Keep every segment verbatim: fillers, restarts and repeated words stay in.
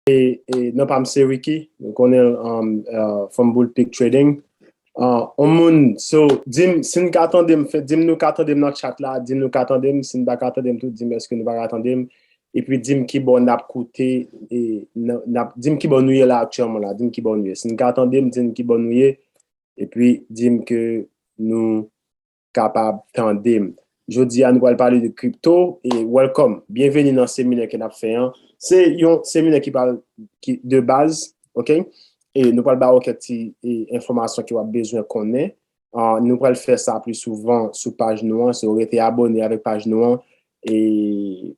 e, e non pa m se Ricky, nou konnen um, uh, from Bull Peak Trading. Uh, on moun, so, di m, si n ka tande m, fè, di m nou ka tande m nan chat la, di m nou ka tande m, si n pa ka tande m tou, di m èske nou pa ka tande m, epi di m ki bò n ap koute, e, n ap, di m ki bò nou ye la aktyèlman la, di m ki bò nou ye. Si n ka tande m, di m ki bò nou ye, epi di m ke nou kapab tande m. Jodi a, nou pral pale de kripto, e welcome, byenveni nan seminè ke n ap fè an. Se yon seminè ki pral ki de baz, ok? E nou pral ba w kèk ti e, enfòmasyon ke w ap bezwen konnen. Uh, nou pral fè sa pli souvan sou paj nou an, so rete abone avèk paj nou an, e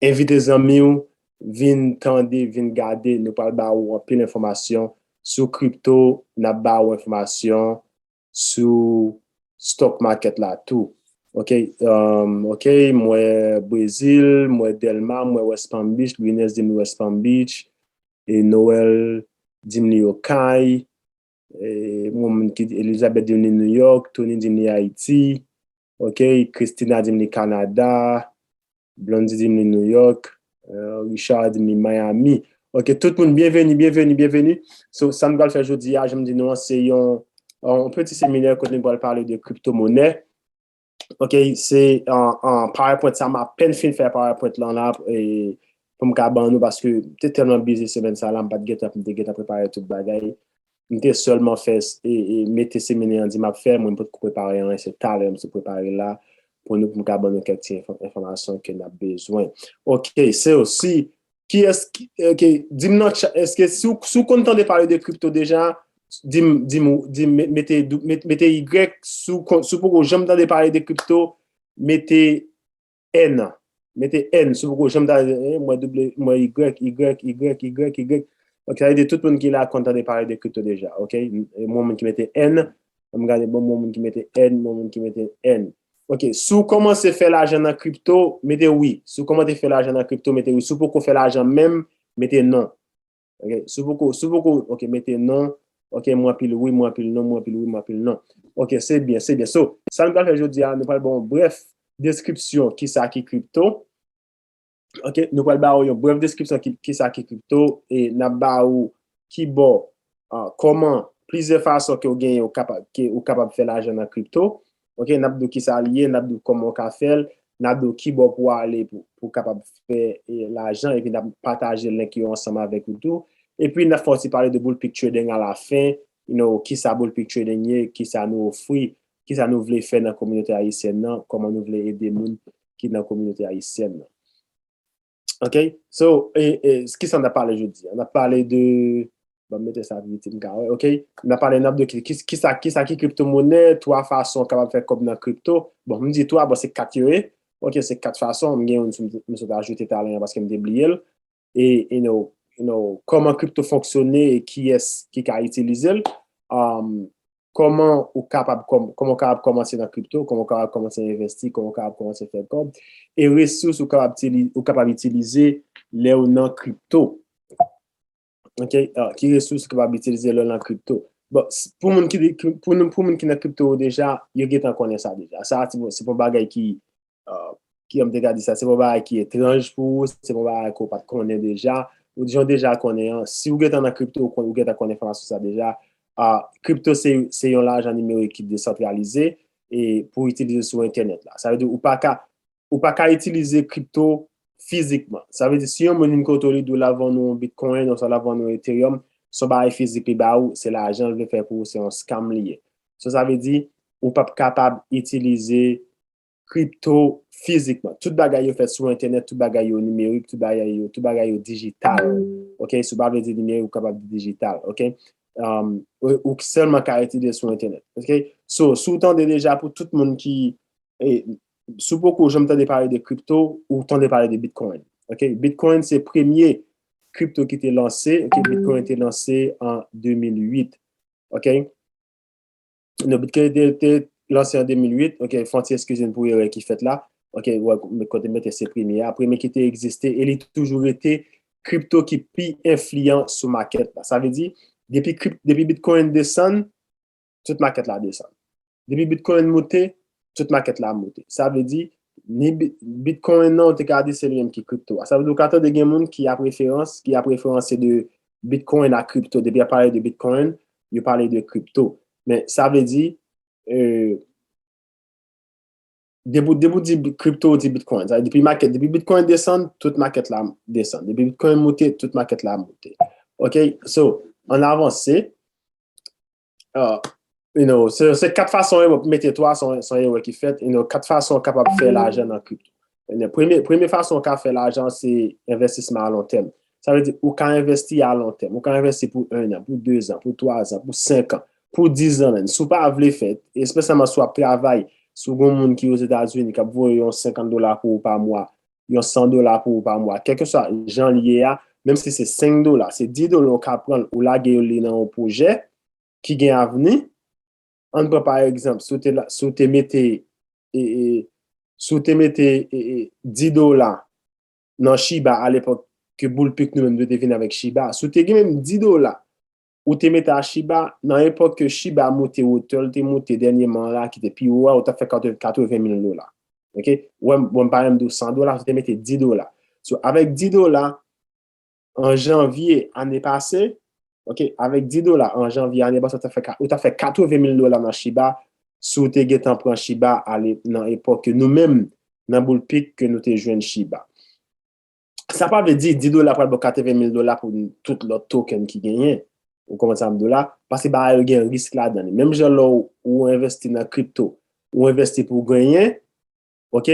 envite zanmi w, vin tande, vin gade, nou pral ba ou anpil enfòmasyon sou kripto, n ap ba ou enfòmasyon sou stock market la tou. Ok, um, ok, m wè Brezil, m wè Delma, m wè West Palm Beach, Lunes di m li West Palm Beach, e Noel di m li Okay, e, moun ki Elizabeth di m li New York, Tony di m li Ayiti, ok, Christina di m li Canada, Blondie di m li New York, uh, Richard di m li Miami. Ok, tout moun, byenveni, byenveni, byenveni. So, sa m pral fè jodi a, jan m di nou an, se yon, yon peti seminè kote nou pral pale de kriptomonè. Ok, se an, an PowerPoint sa, m apèn fin fè PowerPoint lan la, e, pou m ka ban nou, paske m te tèlman bizi semèn sa la, m pa t gentan, m te gentan prepare tout bagay. M te sèlman fè, e, e, mete seminè an di m ap fè, mwen m potko prepare anyen, se talè m sou prepare la, pou nou, pou m ka ban nou kèk ti enfò- enfòmasyon ke n ap bezwen. Ok, so, si, kiyès, ki, ok, di m nan tchat, èske si w, si w konn tande pale de kripto deja, di m, di m, di m, mete, mete, mete Y, si w konn, si w poko janm tande pale de kripto, mete N. Mete N, si w poko janm tande, eh, mwen double, mwen Y, Y, Y, Y, Y. Ok, sa vle di tout moun ki la konn tande pale de kripto deja, ok? E mwen moun ki mete N, m gade bon, mwen moun ki mete N, mwen moun ki mete N. Ok, si w kòmanse fè lajan nan kripto, mete wi. Si w kòmanse fè lajan nan kripto, mete wi. Si w poko fè lajan menm, mete non. Ok, si w poko, si w poko, ok, mete non. Ok, mwen anpil wi, mwen anpil non, mwen anpil wi, mwen anpil non. Ok, se byen, se byen. So, sa nou pral fè jodi a, nou pral ba yon brèf deskripsyon kisa ki kripto. Ok, nou pral ba w yon brèf deskripsyon ki, kisa ki kripto, e n ap ba ou ki bò, ah, kòman, plizyè fason ke w genyen, ou kapab, ke ou kapab fè lajan nan kripto. Ok, n ap di w kisa l ye, n ap di w kòman w ka fè l, n ap di w ki bò pou w ale pou, pou w kapab fè, e, lajan, epi n ap pataje link yo ansanm avèk ou tou. Epi n ap fè w ti pale de Bull Peak Trading alafen, you know, kisa Bull Peak Trading ye, kisa nou ofri, kisa nou vle fè nan kominote ayisyèn nan, kòman nou vle ede moun ki nan kominote ayisyèn nan. Ok, so, e, e, kisa n ap pale jodi a? N ap pale de, bon, mete sa pi piti m ka wè, ok? N ap pale, n ap de ki, ki, kisa, kisa ki kriptomonè, twa fason w kapab fè kòb nan kripto. Bon, m di twa, bon, se kat yo ye. Ok, se kat fason. M gen youn sou m, m sot ajoute talè an paske m te bliye l. E, you know, you know, kòman kripto fonksyone e kiyès ki ka itilize l. Um, kòman ou kapab kòm, kòman ou kapab kòmanse nan kripto, kòman ou kapab kòmanse envesti, kòman ou kapab kòmanse fè kòb, e resous ou kapab itili- ou kapab itilize lè ou nan kripto. Ok, ah, ki resous ou kapab itilize lè ou nan kripto? Bon, s- pou moun ki, ki- pou, nou- pou moun ki nan kripto yo deja, yo gentan konnen sa deja. Sa se bon, se pa yon bagay ki uh, ki, m te ka di sa, se pa yon bagay ki etranj pou ou, se pa yon bagay ke w pa t konnen deja. Ou jan deja konnen an, si w gentan nan kripto, ou kon- ou gentan konnen enfòmasyon sa deja. Uh, kripto se, se yon lajan nimerik ki desantralize e pou itilize sou entènèt la. Sa vle di ou pa ka, ou pa ka itilize kripto fizikman. Sa vle di si yon moun vin kote w, li di w l ap vann ou yon Bitcoin, oswa l ap vann ou yon Ethereum, se yon bagay fizik li ba ou, se lajan l vle fè pou ou, se yon scam li ye. So, sa vle di ou p ap kapab itilize kripto fizikman. Tout bagay yo fèt sou entènèt, tout bagay yo nimerik, tout bagay yo, tout bagay yo dijital. Ok, si w pa vle di nimerik, ou kapab di dijital, ok? Um, ou, ou sèlman ka itilize sou entènèt, ok? So, si w tande deja pou tout moun ki, e, si w poko janm tande pale de kripto, ou tande pale de Bitcoin, ok? Bitcoin se premye kripto ki te lanse, ok? Bitcoin te lanse an de mil uit, ok? Non, Bitcoin te, te lanse an de mil uit. Ok, fè yon ti eskize m pou erè ki fèt la. Ok, wè, kote m mete se premye a. Premye ki te egziste, e li toujou rete kripto ki pi enfliyan sou makèt la. Sa vle di, depi krip- depi Bitcoin desann, tout makèt la desann. Depi Bitcoin moute, tout makèt la moute. Sa vle di, ni Bitcoin nan, ou te ka di se li menm ki kripto a. Sa vle di ou ka tande gen moun ki ap referans, ki ap referanse de Bitcoin a kripto. Depi y ap pale de Bitcoin, yo pale de kripto. Men sa vle di, depi w di kripto, ou di Bitcoin. Sa vle di depi market, depi Bitcoin desann, tout market la desann. Depi Bitcoin moute, tout market la moute. Ok, so, ann avanse. Uh, you know, se, se kat fason, mwen mete twa, se yon erè ki fèt. You know, kat fason w kapab fè lajan nan kripto. You know, premye, premye fason w ka fè lajan, se envestisman a lon tèm. Sa vle di, ou ka envesti a lon tèm. Ou ka envesti pou en an, pou de zan, pou twa zan, pou senk an, pou diz an menm. Si w pa vle fè, espesyalman si w ap travay, si w gen yon moun ki Ozetazini, k ap voye yon senkant dola pou ou pa mwa, yon san dola pou ou pa mwa, kèlkeswa jan l ye a, menm si se senk dola, se dis dola, ou ka pran l, ou lage li nan yon pwojè ki gen avni. Ann pran pa egzanp, si w te, si w te mete, e, e, si w te mete e, e, dis dola nan Shiba alepòk ke Bullpik nou menm nou te vin avèk Shiba, si w te gen menm dis dola, ou te mete a Shiba, nan epòk ke Shiba moute wotè l te moute dènyèman la, ki te pi wo a, ou t ap fè katreven mil dola. Ok? Ou wè, bon, m pa menm di w san dola, ou te mete dis dola. So, avèk dis dola, an janvye ane pase, ok, avèk dis dola an janvye ane pase, ou ta fè, ou ta fè katreven mil dola nan Shiba, si w te gentan pran Shiba ale nan epòk ke nou menm, nan Bullpik ke nou te jwenn Shiba. Sa pa vle di dis dola pral ba w katreven mil dola pou tout lòt token ki genyen. Ou konprann sa m di w la? Paske bagay yo gen risk ladan li. Menm jan lè w envesti nan kripto, ou envesti pou w genyen, ok?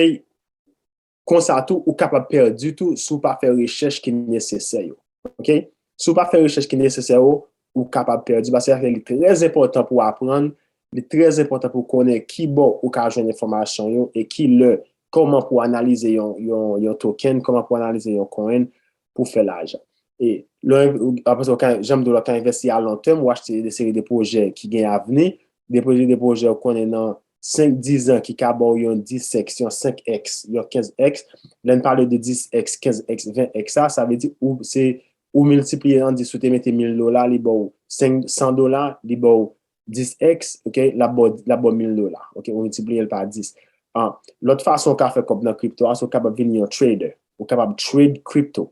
Konsa tou, ou kapab pèdi tou si w pa fè rechèch ki nesesè yo. Ok? Si w pa fè rechèch ki nesesè yo, ou kapab pèdi. Paske sa fè li trè enpòtan pou w aprann, li trè enpòtan pou w konnen ki bò ou ka jwenn enfòmasyon yo e ki lè, kòman pou w analize yon, yon, yon token, kòman pou w analize yon coin pou fè lajan. E lè w, apre sa, w ka, jan m di w la, w ka envesti a lon tèm, w achte de seri de pwojè ki gen avni, de pwojè, de pwojè w konnen nan senk, diz an ki ka ba w yon dis x, yon senk x, yon kenz x. Lè n pale de dis x, kenz x, ven x sa, sa vle di ou se ou miltipliye an dis, ou te mete mil dola, li ba w senk san dola, li ba w dis x, ok, l ap ba w, l ap ba w mil dola, ok, ou miltipliye l pa dis. Ah, lòt fason w ka fè kòb nan kripto a, se w kapab vin yon trader. Ou kapab trade crypto.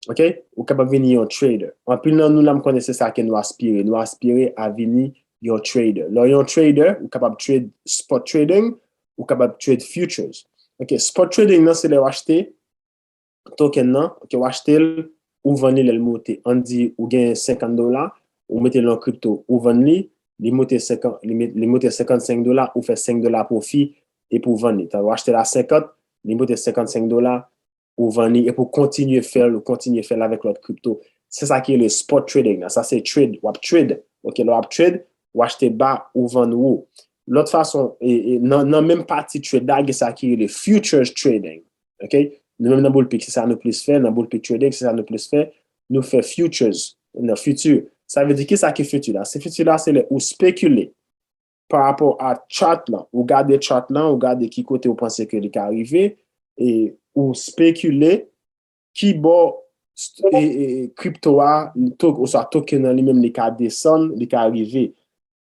Ok? Ou kapab vini yon trader. Anpil nan nou la, m konnen se sa ke nou aspire. Nou aspire a vini yon trader. Lè w yon trader, ou kapab trade spot trading, ou kapab trade futures. Ok, spot trading nan, se lè w achte token nan, ok, w achte l, ou vann li lè l moute. Ann di, ou gen senkant dola, ou mete l nan kripto, ou vann li, li moute senkant, li met, li moute senkannsenk dola, ou fè senk dola pwofi, epi w vann li. Tan w achte l a senkant, li moute senkannsenk dola, ou vann li, epi w kontinye fè l, ou kontinye fè l avèk lòt kripto. Se sa ki rele spot trading nan. Sa se trade, w ap trade. Ok, lè w ap trade, w achte ba, ou vann wo. Lòt fason, e, e, nan, nan menm pati trade la, gen sa ki rele futures trading. Ok? Nou menm nan Bullpik, se sa nou plis fè, nan Bullpik trading, se sa nou plis fè. Nou fè futures, nan future. Sa vle di ki sa ki future la? Se future la, se lè ou spekile pa rapò a chart lan. Ou gade chart lan, ou gade ki kote ou panse ke li ka rive, e ou spekile ki bò st-, e, e, kripto a, to-, oswa token nan li menm, li ka desann, li ka rive.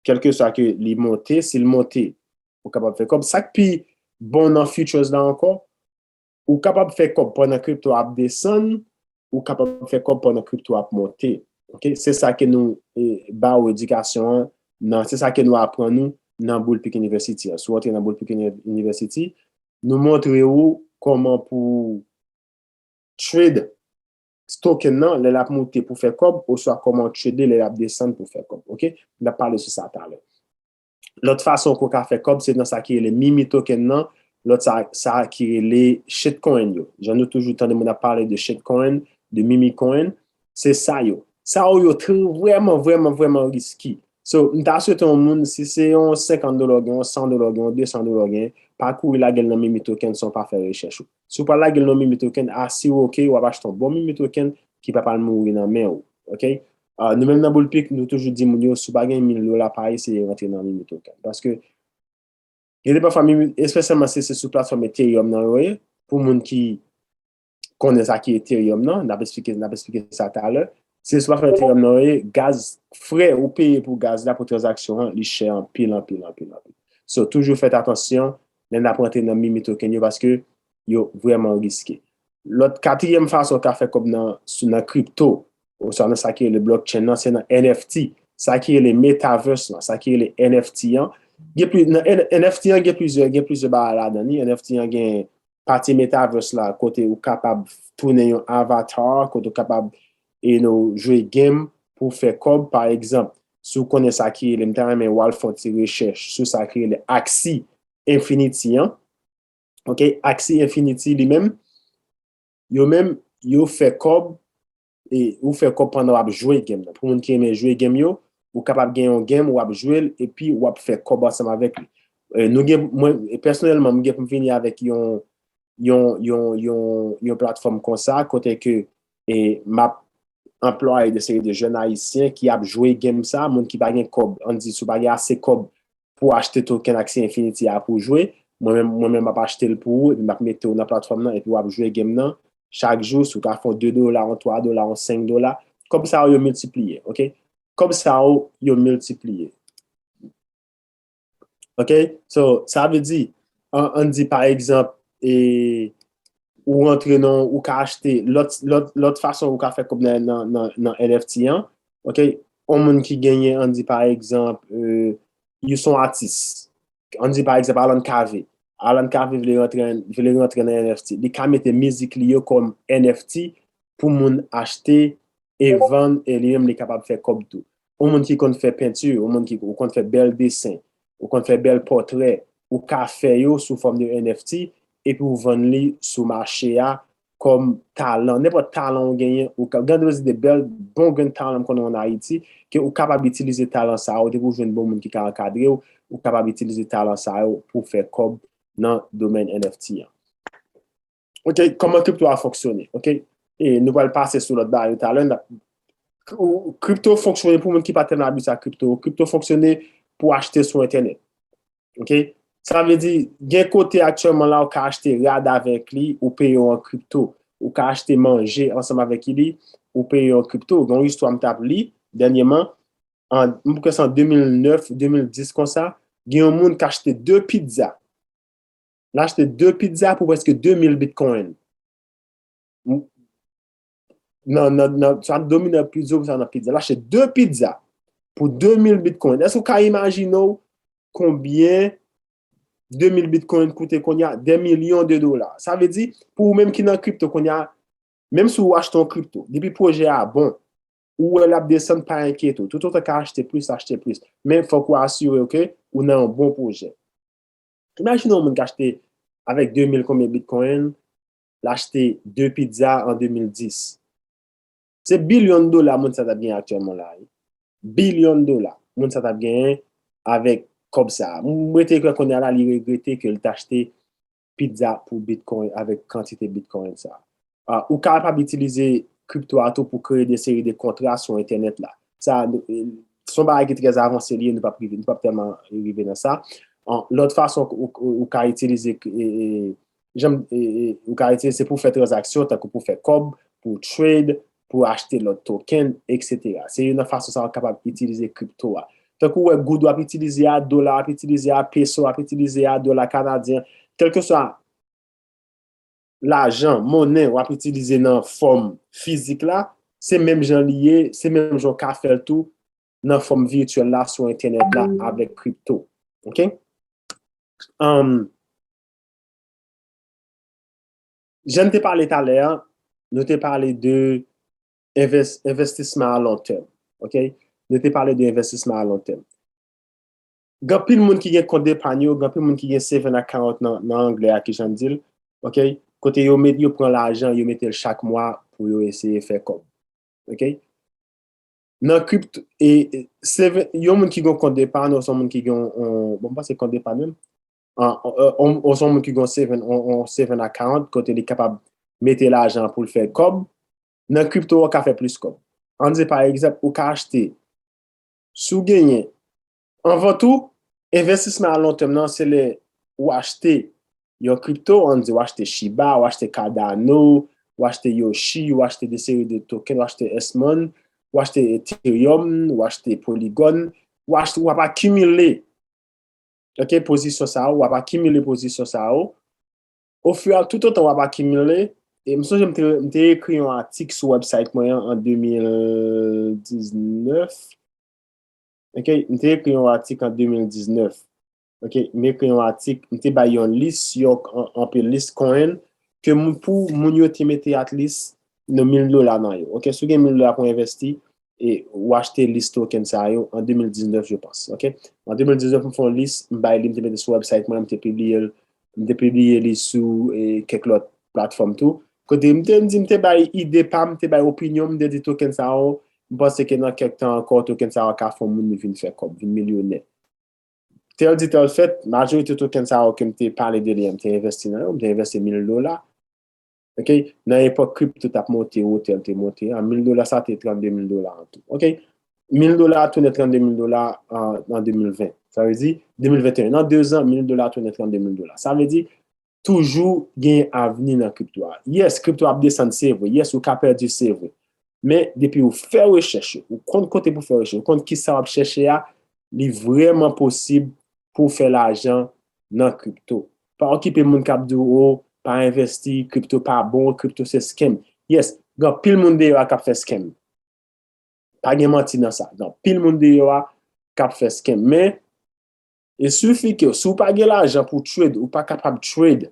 Kèlkeswa ke li monte, si l monte, ou kapab fè kòb. Sa k pi bon nan futures la ankò, ou kapab fè kòb pandan kripto ap desann, ou kapab fè kòb pandan kripto ap monte. Ok? Se sa ke nou, e, ba ou edikasyon an, nan, se sa ke nou aprann nou nan Bullpik University an. Si w antre nan Bullpik Uni-, University, nou montre ou kòman pou trade token nan lè l ap moute pou fè kòb, oswa kòman trade li lè l ap desann pou fè kòb. Ok? N ap pale sou sa talè. Lòt fason ke w ka fè kòb, se nan sa ki rele meme token nan, lòt sa, sa ki rele shitcoin yo. Jan nou toujou tande moun ap pale de shitcoin, de meme coin, se sa yo. Sa yo, yo tr-, vrèman, vrèman, vrèman riski. So, m ta swete yon moun, si se yon senkant dola w gen, yon san dola w gen, yon de san dola w gen, pa kouri lage l nan meme token san w pa fè rechèch ou. Si w pral lage l nan meme token, asire w ke w ap achte yon bon meme token ki pa pral mouri nan men w. Ok? Ah, nou menm nan Bullpik, nou toujou di moun yo, si w pa gen mil dola, pa eseye rantre nan meme token. Paske, gen de pafwa, meme, espesyalman si se sou platfòm Ethereum nan yo ye, pou moun ki konnen sa ki Ethereum nan, n ap esplike, n ap esplike sa talè. Se sou platfòm Ethereum nan yo ye, gaz, frè ou peye pou gaz la, pou tranzaksyon an, li chè anpil, anpil, anpil, anpil. So, toujou fèt atansyon, lè n ap rantre nan mimi token yo, paske yo vrèman riske. Lòt, katriyèm fason w ka fè kòb nan, sou, nan kripto, oswa nan sa ki rele blockchain nan, se nan N F T. Sa ki rele metaverse lan, sa ki rele N F T an. Gen pli, nan N-, N F T an gen plizyè, gen plizyè bagay ladan li. N F T an gen pati metaverse la, kote ou kapab tounen yon avatar, kote ou kapab, you know, jwe game pou fè kòb. Pa egzanp, si w konnen sa ki rele, m ta renmen w al fè yon ti rechèch sou sa ki rele Axie Infinity an. Ok, Axie Infinity li menm, yo menm, yo fè kòb, e ou fè kòb pandan w ap jwe game nan. Pou moun ki renmen jwe game yo, ou kapab gen yon game, w ap jwe l, epi w ap fè kòb ansanm avèk li. E nou gen, mwen, e pèsonèlman, m gen pou m vini avèk yon, yon, yon, yon, yon platfòm konsa, kote ke, e, m ap anplwaye de seri de jèn ayisyen ki ap jwe game sa, moun ki pa gen kòb, ann di, si w pa gen ase kòb pou achte token Axie Infinity a pou jwe, mwen menm, mwen menm m ap achte l pou ou, epi m ap mete w nan platfòm nan, epi w ap jwe game nan chak jou, si w ka fè yon de dola, yon twa dola, yon senk dola, kòb sa yo, yo miltipliye, ok? Kòb sa yo, yo miltipliye. Ok? So, sa vle di, an, ann di, pa egzanp, e, ou rantre nan, ou ka achte, lòt, lòt, lòt fason ou ka fè kòb nan, nan, nan, nan N F T an, ok? Yon moun ki genyen, ann di, pa egzanp, e, you son atis. Ann di, pa egzanp, Alan Cavé. Alan Cavé vle rantre, vle rantre nan N F T. Li ka mete mizik li yo kòm N F T pou moun achte e vann, e li menm li kapab fè kòb tou. Yon moun ki konn fè penti, yon moun ki ou konn fè bèl desen, ou konn fè bèl pòtrè, ou ka fè yo sou fòm de N F T, epi ou vann li sou mache a kòm talan. Nenpòt talan ou genyen, ou ka, gen de bèl, bon grenn talan m konnen an Ayiti, ke ou kapab itilize talan sa yo, depi ou jwenn bon moun ki ka ankadre w, ou kapab itilize talan sa yo pou fè kòb nan domèn N F T an. Ok, kòman kripto a fonksyone? Ok, e nou pral pase sou lòt bagay yo talè. N ap, ou, kripto fonksyone pou moun ki pa tèlman abitye a kripto. Kripto fonksyone pou achte sou entènèt. Ok? Sa vle di, gen kote aktyèlman la, ou ka achte rad avèk li, ou peye yo an kripto. Ou ka achte manje ansanm avèk li, ou peye yo an kripto. Gen yon istwa m t ap li dènyèman, an, m kwè se an de mil nèf, de mil dis konsa, gen yon moun k achte de pizza. L achte de pizza pou prèske de mil bitcoin. M-, nan, nan, nan, sa dominan pizza, sa nan pizza. L achte de pizza pou de mil bitcoin. Èske w ka imajine w konbyen de mil bitcoin koute kounye a? Dè milyon de dola. Sa vle di, pou ou menm ki nan kripto kounye a, menm si ou achte yon kripto, depi pwojè a bon, ou wè l ap desann, pa enkyete w. Toutotan w ka achte plis, achte plis. Men fòk ou asire w ke ou nan yon bon pwojè. Imajine yon moun k achte avèk de mil konbyen bitcoin, l achte de pizza an de mil dis. Se bilyon dola moun sa t ap genyen aktyèlman la, wi. Bilyon dola moun sa t ap genyen avèk kòb sa. M rete kwè kounye a la, li regrete ke l t achte pizza pou bitcoin avèk kantite bitcoin sa. Ah, ou kapab itilize kripto a tou pou kreye de seri de kontra sou entènèt la. Sa, nou, e, se yon bagay ki trè avanse li ye, nou p ap rive, nou p ap tèlman rive nan sa. An, lòt fason ou, ou, ou ka itilize, e, e, jan, e, e, ou ka itilize pou fè tranzaksyon, tankou pou fè kòb, pou trade, pou achte lòt token, et cetera. Se youn nan fason sa ou kapab itilize kripto a. Tankou w wè goud w ap itilize a, dola w ap itilize a, peso w ap itilize a, dola kanadyen, kèlkeswa lajan, monnen w ap itilize nan fòm fizik la, se menm jan li ye, se menm jan w ka fè l tou nan fòm vityèl la sou entènèt la avèk kripto. Ok? Anm, jan n te pale talè a, nou te pale de envès-, envestisman a lon tèm. Ok? Nou te pale de envestisman a lon tèm. Gen anpil moun ki gen kont depany yo, gen anpil moun ki gen saving account nan, nan anglè a, ki jan n di l, ok? Kote yo met, yo pran lajan, yo mete l chak mwa pou yo eseye fè kòb. Ok? Nan kripto, e, e, saving, yon moun ki gen yon kont depany, ou se yon moun ki gen yon, yon, bon, m panse kont depany menm, an, an, an, ou se yon moun ki gen yon saving, yon, yon saving account, kote li kapab mete lajan pou l fè kòb, nan kripto, ou ka fè plis kòb. Ann di, pa egzanp, ou ka achte, si w genyen, anvan tou, envestisman a lon tèm nan, se lè ou achte yon kripto, ann di, ou achte Shiba, ou achte Cardano, ou achte Yoshi, ou achte de seri de token, ou achte S-Mon, ou achte Ethereum, ou achte Polygon, ou achte, w ap akimile Ok, pozisyon sa yo, w ap akimile pozisyon sa yo. Ofiral, toutotan w ap akimile, e m sonje m te, m te ekri yon atik sou website mwen an an de mil diznèf. Ok, m te ekri yon atik an de mil diznèf. Ok, m ekri yon atik, m te bay yon lis, yon, an- anpil lis coin, ke moun, pou moun yo te mete at least nan mil dola nan yo. Ok, si w gen mil dola pou envesti, e ou achte lis token sa yo an de mil diznèf, je pense. Ok, an de mil diznèf, m fè yon lis, m bay li, m te mete sou website mwen, m te pibliye l, m te pibliye li sou e, kèk lòt platfòm tou. Kote m te, m di, m te bay ide pa m, m te bay opinyon m, m te di token sa yo, m panse ke nan kèk tan ankò, token sa yo ka fè yon moun vin fè kòb, vin milyonè. Tèl di tèl fèt, majorite token sa yo ke m te pale de li an, m te envesti nan yo, m te envesti mil dola. Ok, nan epòk kripto t ap monte, wotè l te monte a, mil dola sa te trannde mil dola an tou. Ok, mil dola tounen trannde mil dola an, an de mil ven. Sa vle di, de mil venteyen, nan de zan, mil dola tounen trannde mil dola. Sa vle di, toujou gen avni nan kripto a. Yes, kripto ap desann, se vre. Yes, ou ka pèdi, se vre. Men, depi ou fè rechèch yo, ou konn kote pou fè rechèch, ou konn kisa w ap chèche a, li vrèman posib pou w fè lajan nan kripto. Pa okipe moun k ap di w, o, pa envesti, kripto pa bon, kripto se scam. Yes, gen anpil moun deyò a k ap fè scam. Pa gen manti nan sa. Gen anpil moun deyò a k ap fè scam. Men, il suffit que si w pa gen lajan pou trade, ou pa kapab trade.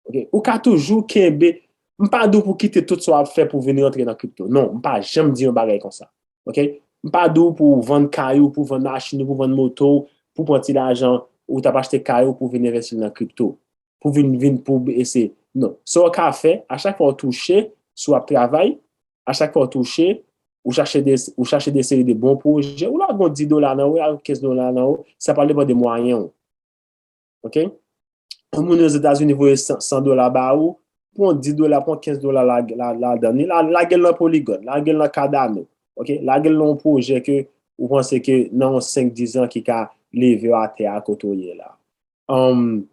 Ok? Ou ka toujou kenbe. M pa di w pou kite tout sa w ap fè pou vin rantre nan kripto. Non, m pa janm di yon bagay konsa. Ok? M pa di w pou w vann kay ou, pou w vann machin ou, pou w vann moto w, pou w pran ti lajan ou t ap achte kay ou pou w vin envesti nan kripto. Pou vin, vin pou eseye. Non. Sa w ka fè, a chak fwa w touche, si w ap travay, a chak fwa w touche, ou chache de, ou chache de seri de bon pwojè, ou lage yon dis dola nan ou, ou lage kenz dola nan ou, sa pral depann de mwayen ou. Ok? Yon moun Ozetazini voye san, san dola ba ou, pran dis dola, pran kenz dola la, la, ladan li, la, lage l nan Polygon, lage l nan Cardano, ok? Lage l nan yon pwojè ke ou panse ke nan yon senk, dis an ki ka leve w atè a kote w ye la. Um,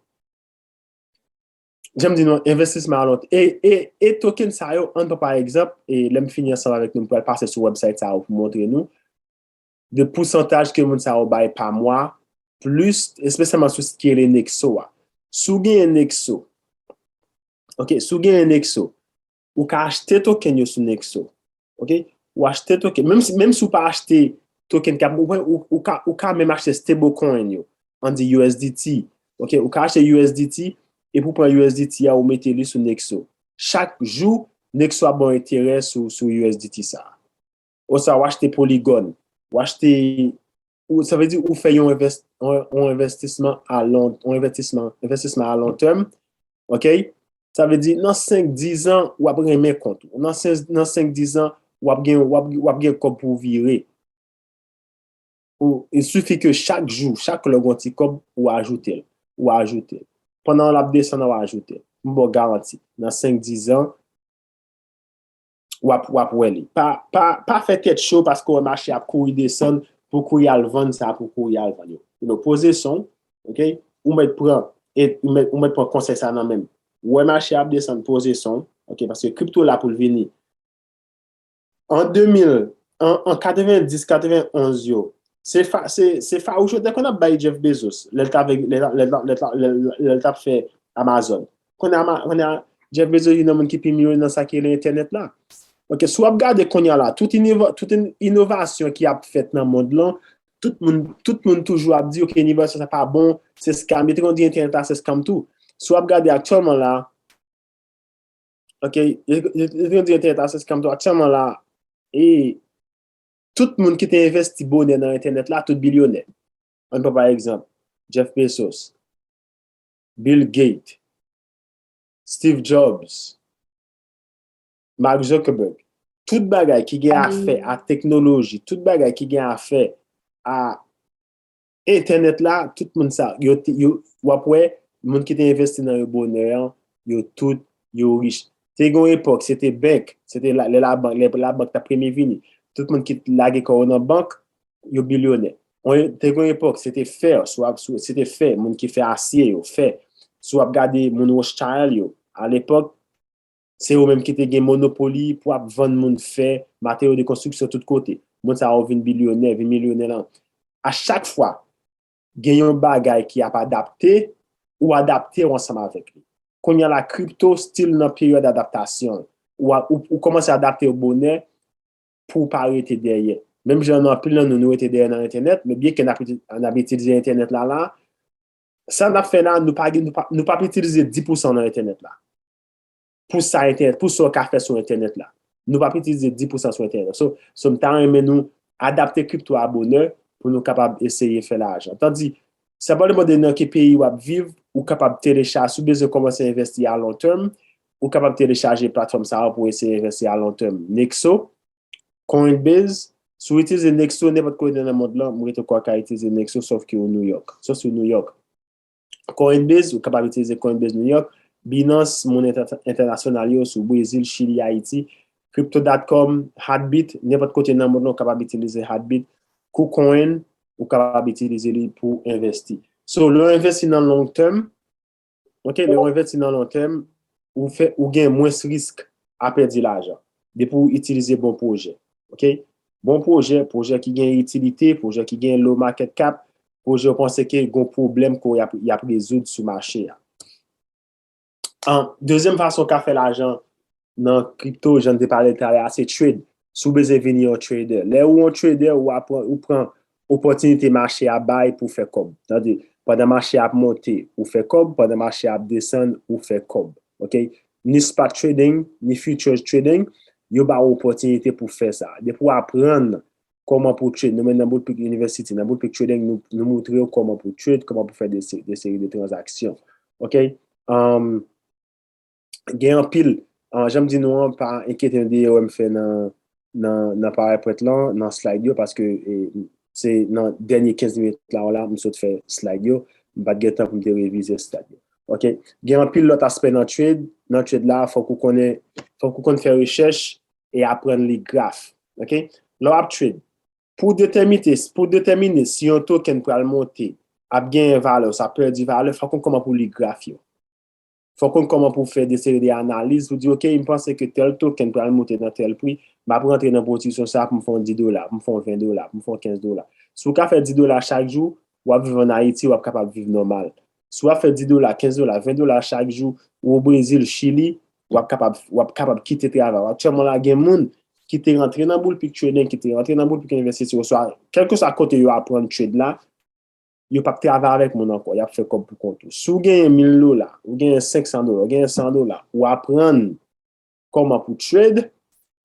jan m di nou, envestisman a lon, e, e, e token sa yo, ann pran pa egzanp, e lè m fini ansanm avèk nou, m pral pase sou website sa yo pou montre nou, de pousantaj ke moun sa yo bay pa mwa, plis, espesyalman sou s ki rele Nexo a. Si w genyen Nexo, ok, si w genyen Nexo, ou ka achte token yo sou Nexo. Ok? Ou achte token. Menm si, menm si w pa achte token k ap, ou, ou, ou ka, ou ka menm achte stablecoin yo. Ann di U S D T. Ok? Ou ka achte U S D T, epi w pran U S D T a, ou mete li sou Nexo. Chak jou, Nexo ap ba w enterè sou, sou U S D T sa. Oswa w achte Polygon. Ou achte, ou, sa vle di ou fè yon envès-, yon, yon envestisman a lon, yon envestisman, envestisman a lon tèm. Ok? Sa vle di, nan senk, dis an, w ap renmen kont ou. Nan senk, nan senk, dis an, w ap gen, w ap, w ap gen kòb pou w vire. Ou, il suffit que chak jou, chak lè w gen yon ti kòb, ou ajoute l, ou ajoute l. Pandan l ap desann, ou ajoute l. M ba w garanti, nan senk, dis an, w ap, w ap wè li. Pa, pa, pa fè tèt cho paske w wè mache ap kouri desann pou kouri al vann sa, pou kouri al vann yo. You know, poze son, ok? Ou mèt pran, e ou mèt, ou mèt pran konsèy sa nan men m. Ou wè mache ap desann, poze son, ok? Paske kripto la pou l vini. An de mil, an, an katrevendis, katrevenonz yo, se fa-, se, se fawouch yo te konn ap bay Jeff Bezos, lè l t avèk, lè l, lè l, lè l, lè l, lè l t ap fè Amazon. Kounye a, kounye a, Jeff Bezos vin yon moun ki pi milyonè nan sa ki rele entènèt la. Ok, si w ap gade kounye a la, tout inova-, tout in-, inovasyon ki ap fèt nan mond lan, tout moun, tout moun toujou ap di, ok, inovasyon sa pa bon, se scam. Yo te konn di entènèt la se scam tou. Si w ap gade aktyèlman la, ok, yo, yo, yo te konn di entènèt la se scam tou. Aktyèlman la, e tout moun ki te envesti bonè nan entènèt la, tout bilyonè. Ann pran pa egzanp, Jeff Bezos, Bill Gates, Steve Jobs, Mark Zuckerberg, tout bagay ki gen afè a teknoloji, tout bagay ki gen afè a entènèt la, tout moun sa, yo, te- yo, w ap wè, moun ki te envesti nan yo bonè an, yo tout, yo rich. Te gen yon epòk, se te bank, se te la, lè labank, lè labank t ap premye vini. Tout moun ki lage kò yo nan bank, yo bilyonè. Te gen yon epòk, se te fè, si w ap, si w- se te fè, moun ki fè asye yo, fè. Si w ap gade moun Rothschild yo, alepòk, se yo menm ki te gen monopoli pou ap vann moun fè, materyo de konstriksyon tout kote. Moun sa yo vin bilyonè, vin milyonè lan. A chak fwa, gen yon bagay ki ap adapte, ou adapte w ansanm avèk li. Kounye a la, kripto still nan peryòd adaptasyon. Ou, a- ou, ou kòmanse adapte w bonè pou w pa rete dèyè. Menm jan nan anpil nan nou, nou rete dèyè nan entènèt, men byen ke n ap, n ap itilize entènèt la, la, sa n ap fè la, nou pa, nou pa, nou p ap itilize dis pousan nan entènèt la. Pou sa entènèt, pou sa w ka fè sou entènèt la. Nou p ap itilize dis pousan sou entènèt. So, so m ta renmen nou adapte kripto a bonè pou nou kapab eseye fè lajan. Tandi, sa pa depann de nan ki peyi w ap viv, ou kapab telechaje, si w bezwen kòmanse envesti a long term, ou kapab telechaje platfòm sa yo pou eseye envesti a long term. Nexo, Coinbase, si w itilize Nexo nenpòt kote nan mond lan, mwen rete kwè w ka itilize Nexo, sòf ke w New York. Sòf si w New York. Coinbase, ou kapab itilize Coinbase New York, Binance, moun entè- entènasyonal yo, sou Brezil, Chili, Ayiti, Crypto dot com, Heartbeat, nenpòt kote nan mond lan, ou kapab itilize Heartbeat, KuCoin, ou kapab itilize li pou envesti. So, lè w envesti nan long term, ok, lè w envesti nan long term, ou fè, ou gen mwens risk a pèdi lajan. Depi w itilize bon pwojè, ok? Bon pwojè, pwojè ki gen itilite, pwojè ki gen low market cap, pwojè w panse ke gen pwoblèm ke y ap, y ap rezoud sou mache a. An, dezyèm fason w ka fè lajan nan kripto, jan n te pale talè a, se trade. Si w bezwen vin yon trader. Lè ou yon trader, ou aprann, ou pran opòtinite mache a bay pou w fè kòb. Tande, pandan mache a ap monte, ou fè kòb, pandan mache a ap desann, ou fè kòb. Ok? Ni spot trading, ni futures trading, yo ba w opòtinite pou w fè sa. Depi w aprann kòman pou w trade, nou menm nan Bootpick University, nan Bootpick Trading, nou, nou montre w kòman pou w trade, kòman pou w fè de, se- de seri de tranzaksyon. Ok? Um, gen anpil, ah, jan m di nou an, pa enkyete nou de erè m fè nan, nan, nan PowerPoint lan, nan slide yo, paske eh, se nan dènye kenz minit la, la, m sot fè slide yo, m pa t gen tan pou m te revize slide yo. Ok? Gen anpil lòt aspè nan trade, nan trade la, fòk ou konnen, fòk ou konn fè rechèch e aprann li graf. Ok? Lè w ap trade, pou detèmine, pou detèmine si yon token pral monte, ap genyen valè, sa pèdi valè, fòk ou konn kòman pou li graf yo. Fòk ou konn kòman pou fè de seri de analiz pou di, ok, m panse ke tèl token pral monte nan tèl pri, m ap rantre nan pozisyon sa pou m fè yon dis dola, pou m fè yon ven dola, pou m fè yon kenz dola. Si w ka fè dis dola chak jou, w ap viv ann Ayiti, w ap kapab viv nòmal. Si w ap fè dis dola, kenz dola, ven dola chak jou, ou o Brezil, Chili, w ap kapab, w ap kapab kite travay. Aktyèlman la, gen moun ki te rantre nan Bootpick Trading, ki te rantre nan Bootpick University, oswa kèlkeswa kote yo aprann trade la, yo p ap travay avèk moun ankò, y ap fè kòb pou kont yo. Si w genyen mil dola, ou genyen senk san dola, ou genyen san dola, ou aprann kòman pou trade,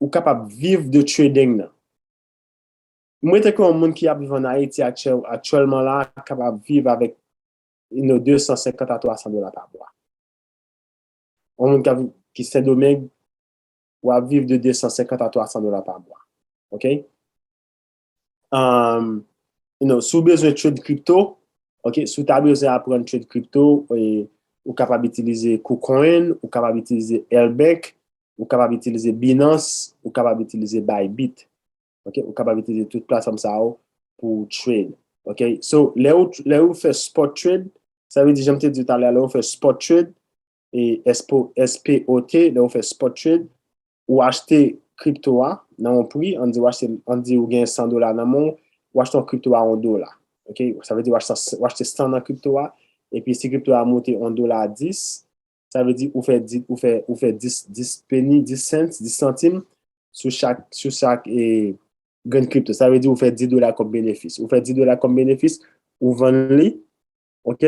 ou kapab viv de trading nan. Mwen, tankou yon moun ki ap viv ann Ayiti aktyèl, aktyèlman la, kapab viv avèk you know, de san senkant a twa san dola pa mwa. Yon moun ki ap viv, ki Sendomeng, w ap viv de de san senkant a twa san dola pa mwa. Ok? Um, you know, si w bezwen trade kripto, ok, si w ta bezwen aprann trade kripto, e, ou kapab itilize KuCoin, ou kapab itilize LBank, ou kapab itilize Binance, ou kapab itilize Bybit. Ok, ou kapab itilize tout platfòm sa yo pou w trade. Ok, so, lè ou, lè ou fè spot trade, sa vle di, jan m te di w talè a, lè ou fè spot trade, e S P O, S P O T, lè ou fè spot trade, ou achte kripto a nan yon pri, ann di ou achte, ann di ou gen san dola nan men w, ou achte yon kripto a yon dola. Ok, sa vle di ou achte, ou achte san nan kripto a, epi si kripto a monte yon dola dis, sa vle di ou fè dis, ou fè, ou fè dis, dis peni, dis cents, dis santim sou chak, sou chak e, grenn kripto. Sa vle di ou fè dis dola kòm benefis. Ou fè dis dola kòm benefis, ou vann li, ok?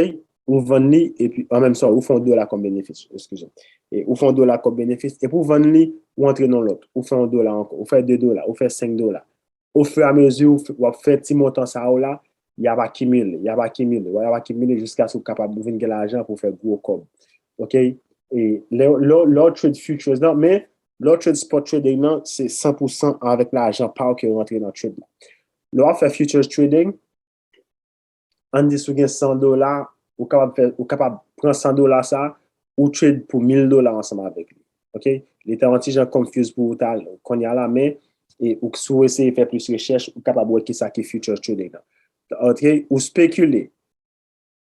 Ou vann li, epi an menm tan, ou fè yon dola kòm benefis, eskize m. E ou fè yon dola kòm benefis, epi ou vann li, ou antre nan lòt, ou fè yon dola ankò, ou fè de dola, ou fè senk dola. Ofiramezi w ap fè ti montan sa yo la, y ap akimile, y ap akimile, y ap akimile jiskaske w kapab vin gen lajan pou w fè gwo kòb. Ok? E lè, lè, lè w trade futures nan, men lè w trade spot trading nan, se san pou san avèk lajan pa w ke w rantre nan trade la. Lè w ap fè futures trading, ann di si w gen san dola, ou kapab fè, ou kapab pran san dola sa, ou trade pou mil dola ansanm avèk li. Ok? Li ta yon ti jan confuse pou ou ta kounye a la, men e ou, si w eseye fè plis rechèch, ou kapab wè kisa ki futures trading nan. Ok? Ou spekile.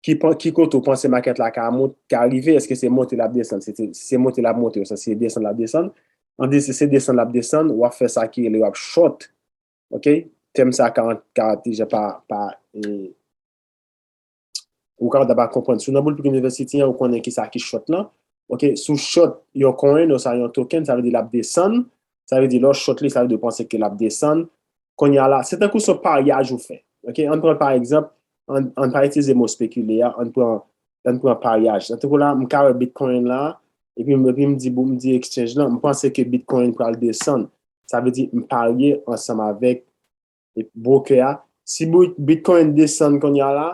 Ki, ki kote w panse market la ka mont, ka rive? Èske se monte l ap desann? Si se, si se monte l ap monte, oswa si se desann l ap desann? Ann di si se desann l ap desann, w ap fè sa ki rele w ap short. Ok? Tèm sa ka, ka deja pa, pa, e, Ou kapab ta pa konprann. Si w nan Bullpeak University an, ou konnen ki sa ki short lan. Ok, si w short yon coin, oswa yon token, sa vle di l ap desann. Sa vle di lè w short li, sa vle di w panse ke l ap desann. Kounye a la, se tankou se yon paryaj ou fè. Ok, ann pran pa egzanp, ann, ann pa itilize mo spekile a, ann pran, ann pran paryaj. Tankou la, m ka wè Bitcoin la, epi, m- epi m di, m di exchange lan, m panse ke Bitcoin pral desann. Sa vle di, m parye ansanm avèk broker a. Si Bit- Bitcoin desann kounye a la,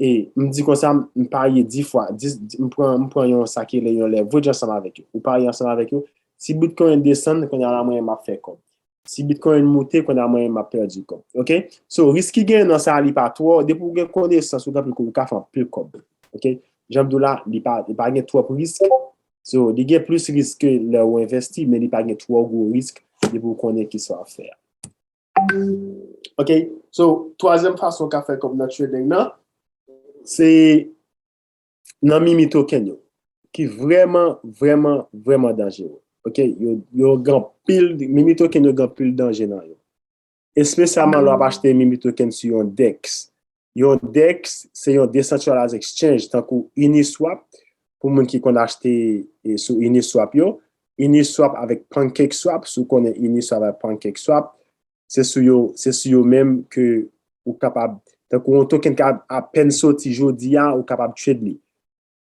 e m di konsa, m parye dis fwa, dis, m pran, m pran yon sa ki rele yon leverage ansanm avèk yo. Ou parye ansanm avèk yo. Si Bitcoin desann, kounye a la, mwen, m ap fè kòb. Si Bitcoin moute, kounye a, mwen, m ap pèdi kòb. Ok? So, risk ki genyen nan sa, li pa twò. Depi w gen konesans, ou gen anpil kòb, ou ka fè anpil kòb. Ok? Jan m di w la, li pa, li pa gen twòp risk. So, li gen plis risk ke lè ou envesti, men li pa gen twò gwo risk depi w konnen ki sa w ap fè a. Ok, so, twazyèm fason w ka fè kòb nan trading nan, se nan mimi token yo, ki vrèman, vrèman, vrèman danjere. Ok, yo, yo gen anpil, mimi token yo gen anpil danje nan yo. Espesyalman lè w ap achte mimi token sou yon dex. Yon dex, se yon decentralized exchange, tankou Uniswap, pou moun ki konn achte e, sou Uniswap yo. Uniswap avèk PancakeSwap, si w konnen Uniswap avèk PancakeSwap, se sou yo, se sou yo menm ke ou kapab, tankou yon token ka apèn soti jodi a, ou kapab trade li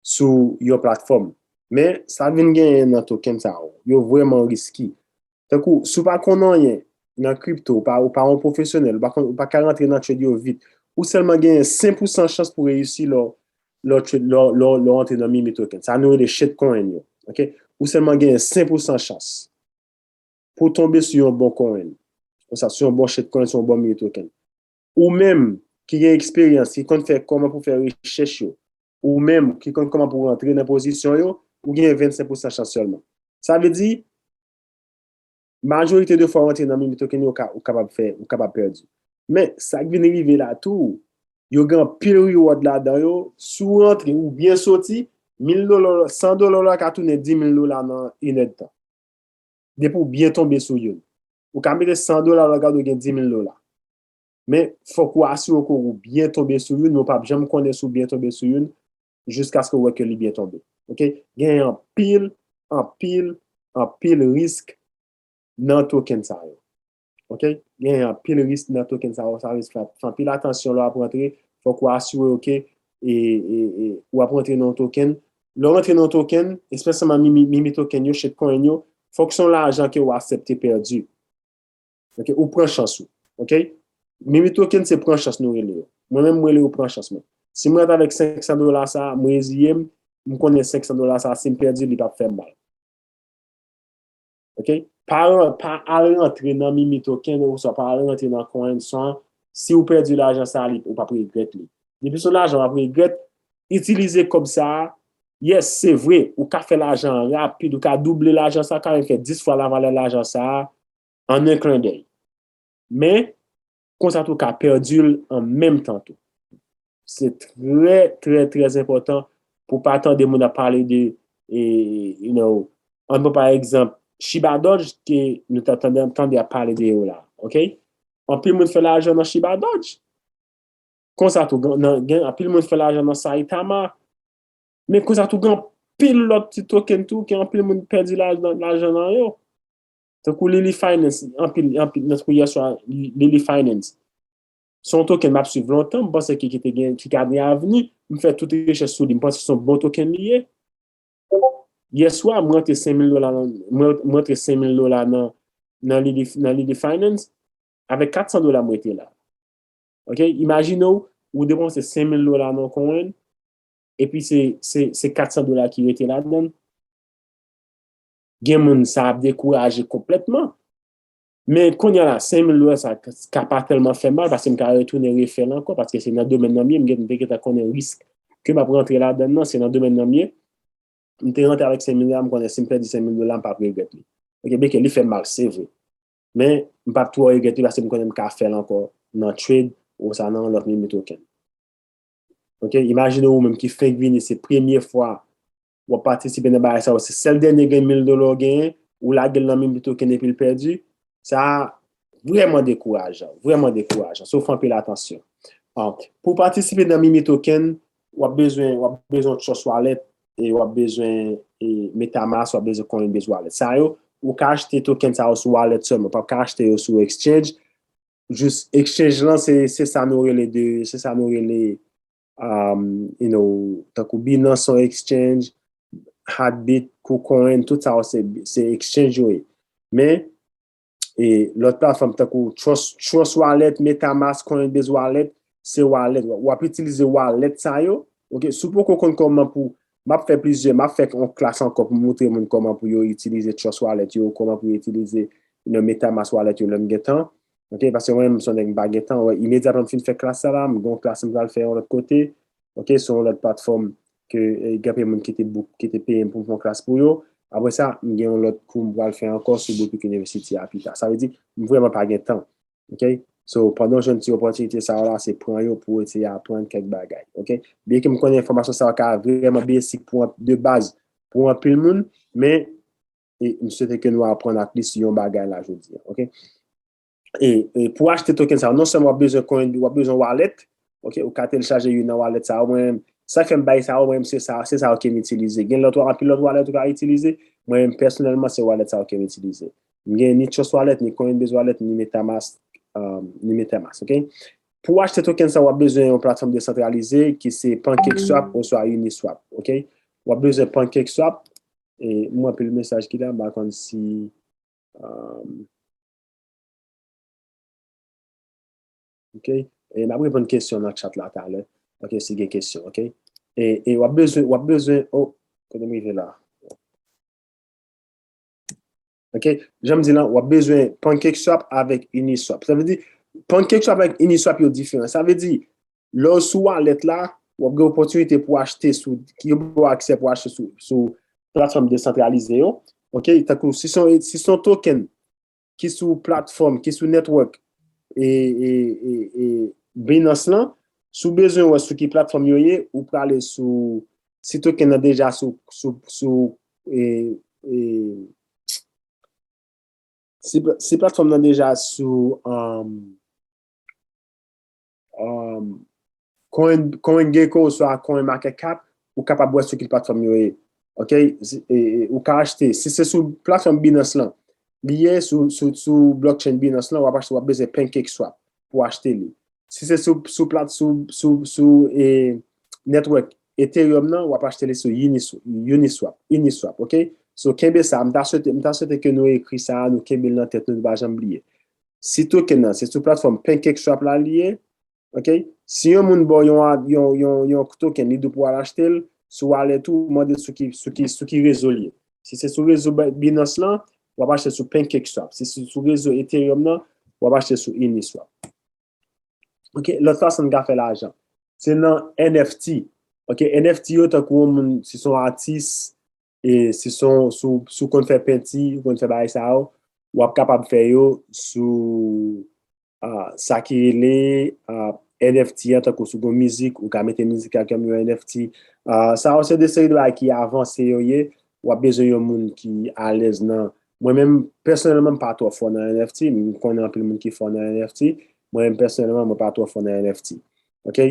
sou yon platfòm. Men, sa vin genyen nan token sa yo, yo vrèman riski. Tankou, si w pa konn anyen nan kripto, ou pa, ou pa yon pwofesyonèl, ou pa konn, ou pa ka rantre nan trade yo vit, ou sèlman genyen senk pousan chans pou reyisi lè w, lè w trade, lè w, lè w, lè w rantre nan mimi token. Sa nou rele shitcoin yo. Ok? Ou sèlman genyen senk pousan chans pou w tonbe sou yon bon coin. Konsa, sou yon bon shitcoin, sou yon bon mimi token. Ou menm ki gen eksperyans, ki konn fè kòman pou fè rechèch yo, ou menm ki konn kòman pou rantre nan pozisyon yo, ou gen vennsenk pousan chans sèlman. Sa vle di, majorite de fwa w rantre nan mimi token yo, ou ka, ou kapab fè, ou kapab pèdi. Men, sa k vin rive la tou, yo gen anpil reward ladan yo, si w rantre ou byen soti, mil dola, san dola w la ka tounen dis mil dola nan inèdtan. Depi w byen tonbe sou youn. Ou ka mete san dola, w gade w gen dis mil dola. Men, fòk ou asire w ke ou byen tonbe sou youn, men w p ap janm konnen si w byen tonbe sou youn, jiskaske w wè ke li byen tonbe. Ok? Gen anpil, anpil, anpil risk nan token sa yo. Ok? Gen anpil risk nan token sa yo. Sa vle di fè, fè anpil atansyon lè w ap rantre. Fòk ou asire w ke e, e, e, w ap rantre nan yon token. Lè w rantre nan yon token, espesyalman mimi, mimi token yo, shitcoin yo, fòk se yon lajan ke w aksepte pèdi. Ok? Ou pran chans ou. Ok? Mimi token se pran chans nou rele yo. Mwen menm, mwen rele yo pran chans mwen. Si mwen rantre avèk senk san dola sa, mwen reziye m, m konnen senk san dola sa, si m pèdi, li p ap fè m mal. Ok? Pa, pa al rantre nan mimi token oswa pa al rantre nan coin san, si w pèdi lajan sa, li, ou p ap regrèt li. Depi se yon lajan w ap regrèt, itilize kòb sa a. Yes, se vre, ou ka fè lajan rapid, ou ka double lajan sa, ou ka menm fè dis fwa lavalè lajan sa a an en klen dèy. Men, konsa tou ka pèdi l an menm tan tou. Se trè, trè, trè enpòtan pou pa tande moun ap pale de, e, you know, ann pran pa egzanp, Shiba Doge ke nou ta tande, tande ap pale de yo la, ok? Anpil moun fè lajan nan Shiba Doge. Konsa tou, gen, nan, gen anpil moun fè lajan nan Saitama. Men konsa tou, gen anpil lòt ti token tou, ke anpil moun pèdi lajan, lajan nan yo. Tankou Lily Finance, anpil, anpil, tankou yèswa, Lily Finance. Se yon token m ap swiv lontan, m panse ki, ki te gen, ki ka gen avni. M fè tout rechèch sou li, m panse se yon bon token li ye. Yèswa, mwen rantre senk mil dola nan, mwen, mwen rantre senk mil dola nan, nan Lily, nan Lily Finance. Avèk kat san dola mwen rete la. Ok? Imajine w, ou depanse senk mil dola nan coin, epi se, se, se kat san dola ki rete ladan l. Gen moun sa ap dekouraje konplètman. Men kounye a la, senk mil dola sa ka, ka pa tèlman fè mal, paske m ka retounen refè l ankò, paske se nan domèn nan m ye, m gen, m te gentan konnen risk ke m ap rantre ladan l nan, se nan domèn nan m ye. M te rantre avèk senk mil dola, m konnen si m pèdi senk mil dola, m p ap regrèt li. Ok, byenke li fè m mal, se vre. Men, m p ap twò regrèt li, paske m konnen m ka fè l ankò nan trade, oswa nan lòt mimi token. Ok, imajine ou menm ki fenk vini, se premye fwa w ap patisipe nan bagay sa yo, se sèl dènye grenn mil dola w genyen, ou lage l nan mimi token epi l pèdi, sa vrèman dekourajan, vrèman dekourajan. So, fè anpil atansyon. Ah, pou w patisipe nan mimi token, w ap bezwen, w ap bezwen Trust Wallet, e w ap bezwen e Metamask, w ap bezwen Coinbase Wallet. Sa yo, ou ka achte token sa yo sou wallet sèlman, ou p ap ka achte yo sou exchange. Jis exchange lan, se, se sa nou rele de, se sa nou rele, um, you know, tankou Binance se yon exchange, Hatbit, KuCoin, tout sa yo se, se exchange yo ye. Men, e lòt platfòm tankou Trust, Trust Wallet, Metamask, Coinbase Wallet, se wallet. W ap itilize wallet sa yo. Ok, si w poko konn kòman pou, m ap fè plizyè, m ap fè yon klas ankò pou montre moun kòman pou yo itilize Trust Wallet yo, kòman pou yo itilize yon Metamask Wallet yo lè m gen tan. Ok, paske mwen menm, m se yon nèg m pa gen tan. Wè, imedyatman m fin fè klas sa la, m gen yon klas m pral fè yon lòt kote. Ok, se yon lòt platfòm ke e, gen anpil moun ki te book, ki te peye m pou m fè yon klas pou yo. Apre sa, m gen yon lòt kou m pral fè ankò sou Boutique University a pita. Sa vle di, m vrèman pa gen tan. Ok? So, pandan w jwenn ti opòtinite sa yo la, se pran yo pou w eseye aprann kèk bagay. Ok? Byenke m konnen enfòmasyon sa yo ka vrèman basic pou an- de baz pou anpil moun, men e, m swete ke nou aprann at least yon bagay la jodi a. Ok? E, e pou achte token sa yo, non sèlman w ap bezwen coin, w ap bezwen wallet, ok, ou ka telechaje youn nan wallet sa yo, mwen menm, sa k fè m bay sa yo, mwen menm, se sa, se sa yo ke m itilize. Gen lòt, anpil lòt wallet ou ka itilize, mwen menm, pèsonèlman, se wallet sa yo ke m itilize. M gen ni Trust Wallet, ni Coinbase Wallet, ni Metamask, um, ni Metamask, ok? Pou achte token sa, w ap bezwen yon platfòm desantralize ki se PancakeSwap oswa Uniswap, ok? W ap bezwen PancakeSwap, e m wè anpil mesaj ki la, m pa konn si, um, ok? E m ap reponn kesyon nan chat la talè. Ok, si gen kesyon, ok? E, e w ap bezwen, w ap bezwen, oh, kote m rive la? Ok, jan m di lan, w ap bezwen PancakeSwap avèk Uniswap. Sa vle di, PancakeSwap avèk Uniswap yo diferan. Sa vle di, lè w sou wallet la, w ap gen opòtinite pou achte sou, yo ba w aksè pou achte sou, sou platfòm desantralize yo. Ok, tankou si se yon, si se yon token ki sou platfòm, ki sou network, e, e, e, e Binance lan, si w bezwen wè sou ki platfòm yo ye, ou prale sou, si token nan deja sou, sou, sou, e, e, si, si platfòm nan deja sou, um, um, Coin, CoinGecko oswa CoinMarketCap, ou kapab wè sou ki platfòm yo ye. Ok? Si- e- e- Ou ka achte, si se sou platfòm Binance lan, li ye sou, sou, sou blockchain Binance lan, w ap achte, w ap bezwen PancakeSwap pou achte li. Si se sou, sou plat, sou, sou, sou e, network Ethereum nan, w ap achte li sou Uniswap, Uniswap, Uniswap, ok? So, kenbe sa, m ta swete, m ta swete ke nou ekri sa, nou kenbe l nan tèt nou, nou pa janm bliye. Si token nan, se sou platfòm PancakeSwap la li ye, ok? Si yon moun ba w yon, yon, yon, yon token, li di w pou w al achte l, sou wallet ou, mande sou ki, sou ki, sou ki rezo li ye. Si se sou rezo Ba- Binance lan, w ap achte sou PancakeSwap. Si se sou rezo Ethereum nan, w ap achte sou Uniswap. Ok, lòt fason n ka fè lajan, se nan N F T. Ok, N F T yo, tankou yon moun, si se yon atis, e si se yon, si w, si w konn fè penti, ou konn fè bagay sa yo, w ap kapab fè yo sou, ah, sa ki rele, ah, N F T an, tankou si w gen mizik, ou ka mete mizik la kòm yon N F T. Ah, sa yo se de seri de bagay ki avanse yo ye, w ap bezwen yon moun ki alèz nan. Mwen menm, pèsonèlman, m pa twò fò nan N F T, men m konnen anpil moun ki fò nan N F T. Mwen menm, pèsonèlman, mwen pa twò fò nan N F T. Ok?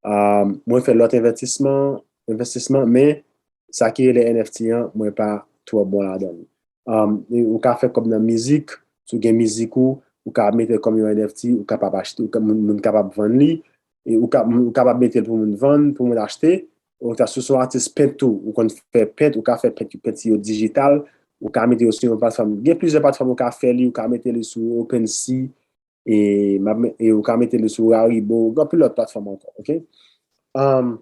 Ah, mwen fè lòt envèstisman, envèstisman, men sa ki rele N F T an, mwen pa twò bon ladan l. Um, e ou ka fè kòb nan mizik, si w gen mizik ou, ou ka mete l kòm yon N F T, ou kapab achte, ou ka, moun, moun kapab vann li, e ou ka, ou kapab mete l pou moun vann, pou moun achte. Ou ta, si w se yon atis pent tou, ou konn fè pent, ou ka fè pent, penti yo dijital, ou ka mete yo sou yon platfòm. Gen plizyè platfòm ou ka fè li, ou ka mete li sou OpenSea, e, m ap me- e ou ka mete li sou Rarible, gen anpil lòt platfòm ankò, ok? Um,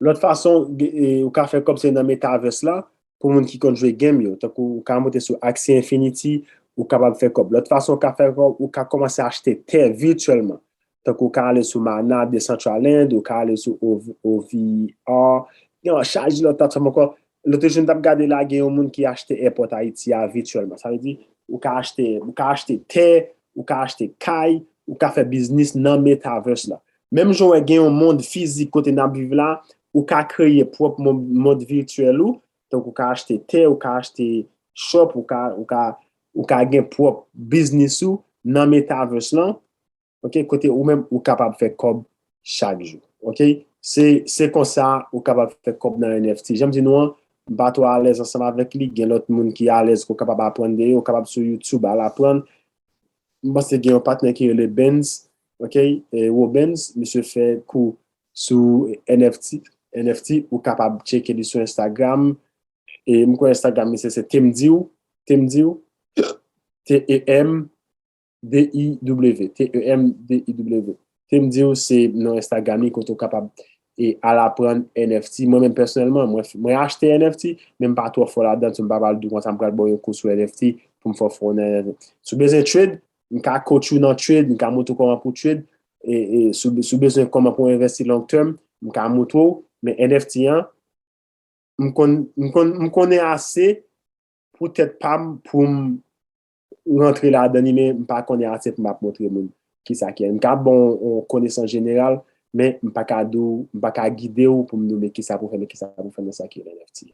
Lòt fason, e, ou ka fè kòb se nan metaverse la, pou moun ki konn jwe game yo. Tankou ou ka monte sou Axie Infinity, ou kapab fè kòb. Lòt fason ou ka fè kòb, ou ka kòmanse achte tè vityèlman. Tankou ou ka ale sou Mana, Decentraland, ou ka ale sou O V R. Gen yon chaj lòt platfòm ankò. Lòt jou m t ap gade la, gen yon moun ki achte airport Ayiti a vityèlman. Sa vle di, ou ka achte, ou ka achte tè, ou ka achte kay, ou ka fè biznis nan metaverse la. Menm jan w wè gen yon mond fizik kote n ap viv la, ou ka kreye pwòp mon- mond vityèl ou, tankou ou ka achte tè, ou ka achte shop, ou ka, ou ka, ou ka gen pwòp biznis ou nan metaverse lan, ok, kote ou menm ou kapab fè kòb chak jou. Ok? Se, se konsa ou kapab fè kòb nan N F T. Jan m di nou an, m pa twò alèz ansanm avèk li. Gen lòt moun ki alèz ke w kapab aprann de yo, ou kapab sou YouTube al aprann. M panse gen yon patnè ki rele Benz, ok? E Robens, misye fè kou sou N F T, N F T, ou kapab tcheke li sou Instagram. E m kwè Instagram misye se Temdiw, Temdiw, T E M D I W, T E M D I W. Temdiw se non Instagram li kote ou kapab e al aprann N F T. Mwen menm pèsonèlman, mwen, mwen achte N F T, men m pa twò fò ladan, so m pa pral di w konsa m pral ba w yon kou sou N F T pou m fè w fè yon N F T. Si w bezwen trade, m ka coach ou nan trade, m ka montre w kòman pou trade, e, e si w, si w bezwen kòman pou w envesti long term, m ka montre w, men N F T an, m konn, m konn, m konnen ase pou tèt pa m, pou m rantre ladan li, men m pa konnen ase pou m ap montre moun kisa ki. M ka ba w yon konesans jeneral, men m pa ka di w, m pa ka gide w pou m di w men kisa pou fè, men kisa pou fè nan sa ki rele N F T.